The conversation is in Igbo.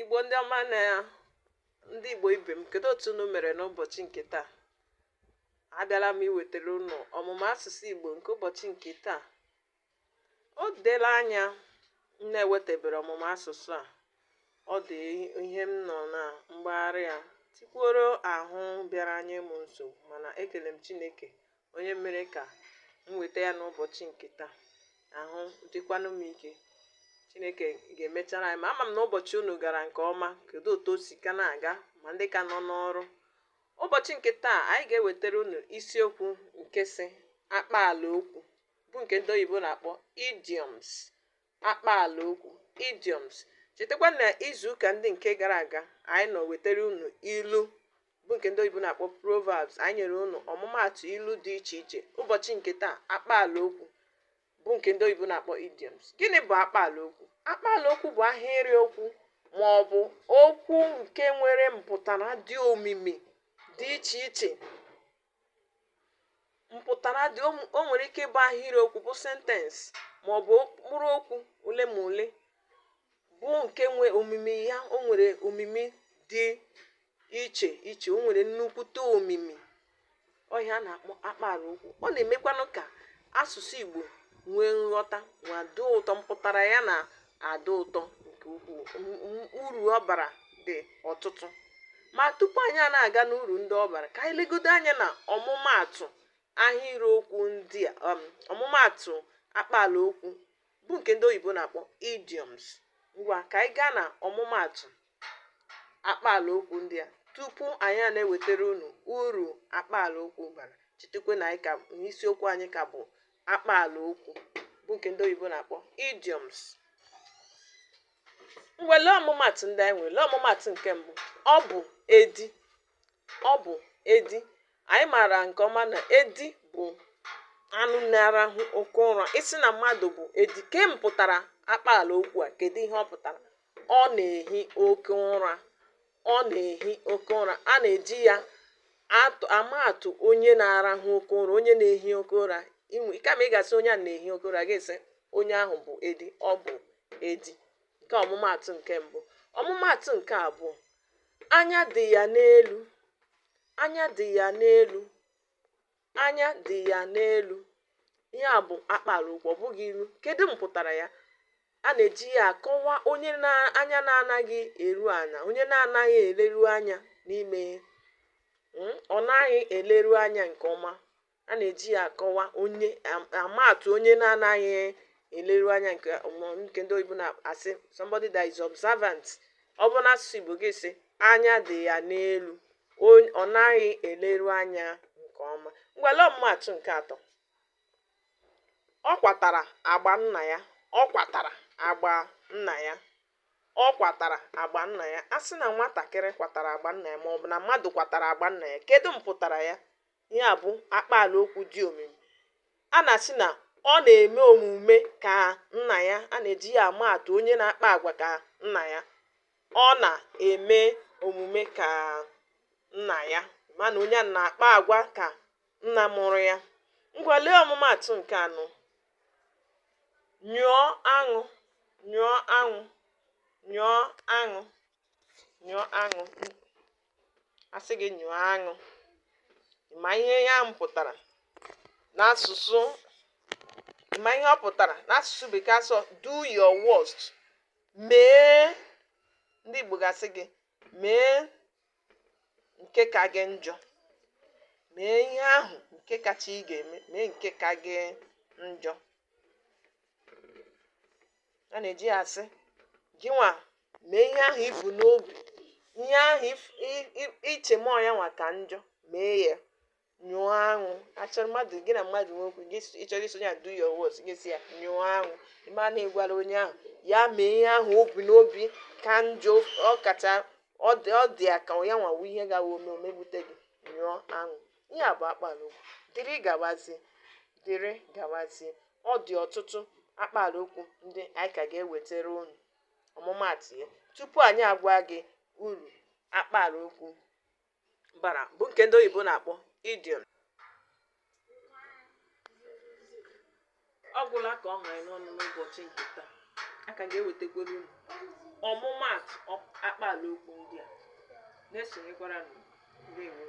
Igbo ndị ọma na ndị Igbo ibe m, kedu otu unu mere n'ụbọchị nke taa? Abịala m iwetara unu ọmụmụ asụsụ Igbo nke ụbọchị nke taa. O teela anya m na-ewetabere ọmụmụ asụsụ a. Ọ dị ihe m nọ na mgbagharị ya tikwuoro ahụ bịara nye m nsogbu, mana ekele m Chineke onye mere ka m weta ya n'ụbọchị nke taa. Ahụ dịkwanụ m ike. Chineke ga-emechara anyị ma ama m na ụbọchị unu gara nke ọma. Kedu otu o si ka na-aga ma ndị ka nọ n'ọrụ? Ụbọchị nke taa anyị ga-ewetara unu isiokwu nke sị akpaala okwu, bụ nke ndị oyibo na-akpọ idioms. Akpaala okwu, idioms. Chetakwa na izuụka ndị nke gara aga anyị nọ wetara unu ilu, bụ nke ndị oyibo na-akpọ proverbs. Anyị nyere unu ọmụmaatụ ilu dị iche iche. Ụbọchị nke taa, akpaala okwu, bụ nke ndị oyibo na-akpọ idioms. Gịnị bụ akpaala okwu? Akpaala okwu bụ ahịrị okwu ma ọ bụ okwu nke nwere mpụtara dị omimi dị iche iche. Mpụtara dị o nwere ike ịbụ ahịrị okwu bụ sentence, ma ọ bụ mkpụrụ okwu ole ma ole bụ nke nwe omimi ya. O nwere omimi dị iche iche, o nwere nnukwute omimi. Ọ ihe a na-akpọ akpaala okwu. Ọ na-emekwanụ ka asụsụ Igbo nwee nghọta ma dị ụtọ. Mpụtara ya na-adị ụtọ nke ukwuu. Uru ọ bara dị ọtụtụ. Ma tupu anyị a na-aga n'uru ndị ọ bara, ka anyị legodo anya na ọmụmaatụ ahịrịokwu ndị a, ọmụmaatụ akpaala okwu, bụ nke ndị oyibo na-akpọ idioms. Ngwa, ka anyị gaa na ọmụmaatụ akpaala okwu ndị a tupu anyị a na-ewetara unu uru akpaala okwu bara. Chetakwa na anyị ka n'isiokwu anyị ka bụ akpaala okwu, bụ nke ndị oyibo na-akpọ idioms. Ngwa, lee ọmụmaatụ ndị anyị nwere. Lee ọmụmaatụ nke mbụ: ọ bụ edi. Ọ bụ edi. Anyị maara nke ọma na edi bụ anụ na-arahụ oke ụra. Ị sị na mmadụ bụ edi, ke mpụtara akpaala okwu a, kedu ihe ọ pụtara? Ọ na-ehi oke ụra. Ọ na-ehi oke ụra. A na-eji ya ama atụ onye na-arahụ oke ụra, onye na-ehi oke ụra. Kama ị ga-asị onye a na-ehi oke ụra, ga-esi onye ahụ bụ edi. Ọ bụ edi. Nke ọmụmaatụ nke mbụ. Ọmụmaatụ nke abụọ: anya dị ya n'elu. Anya dị ya n'elu. Anya dị ya n'elu. Ihe a bụ akpaala okwu, ọ bụghị ilu. Kedu mpụtara ya? A na-eji ya akọwa onye na anya na-anaghị eru anya, onye na-anaghị eleru anya n'ime, ọ naghị eleru anya nke ọma. A na-eji ya akọwa onye, amaatụ onye na-anaghị eleru anya nke nke ndị oyibo na-asị somebody that is observant. Ọ bụ n'asụsụ Igbo, gị sị anya dị ya n'elu, ọ naghị eleru anya nke ọma. Ngwa, lee ọmụmaatụ nke atọ: ọ kwatara agba nna ya. Ọ kwatara agba nna ya. Ọ kwatara agba nna ya. A sị na nwatakịrị kwatara agba nna ya, maọbụ na mmadụ kwatara agba nna ya, kedu mpụtara ya? Ihe a bụ akpaala okwu dị omimi. A na-asị na ọ na-eme omume ka nna ya. A na-eji ya ama atụ onye na-akpa agwa ka nna ya. Ọ na-eme omume ka nna ya, mana onye a na-akpa agwa ka nna mụrụ ya. Ngwa, lee ọmụmaatụ nke anọ: nyụọ aṅụ. Nyụọ aṅụ. Nyụọ aṅụ. Nyụọ aṅụ. Asị gị nyụọ aṅụ, ma ihe ya pụtara n'asụsụ, ma ihe ọ pụtara n'asụsụ bekee asọ "do your worst". Mee, ndị Igbo ga-asị gị mee nke ka gị njọ, mee ihe ahụ nke kacha ị ga-eme, mee nke ka gị njọ. A na-eji ya asị gị nwa mee ihe ahụ ibu n'obi, ihe ahụ iche ma ya nwa ka njọ, mee ya. Nyụọ aṅụ. Achọrọ mmadụ, gị na mmadụ nwee okwu, gị ịchọrọ iso ya "do your worst", gị sị ya nyụọ aṅụ. Ịma na ịgwara onye ahụ ya mee ihe ahụ o bu n'obi ka njọ, ọ kacha ọ dị ya ka ya nwawu ihe gawa ome omegbute gị. Nyụọ aṅụ. Ihe a bụ akpaala okwu. Dịrị gawazie, dịrị gawazie. Ọ dị ọtụtụ akpaala okwu ndị anyị ka ga-ewetara unu ọmụmaatụ ya tupu anyị agwa gị uru akpaala okwu bara, bụ nke ndị oyibo na-akpọ idiom. Ọ gwụla ka ọ ha anyị n'ọnụ n'ụbọchị nke taa. A ka ga-ewetakwara unu ọmụmaatụ. Akpaala okwu ndị a. Na-esonyekwaranụ. Ndewo.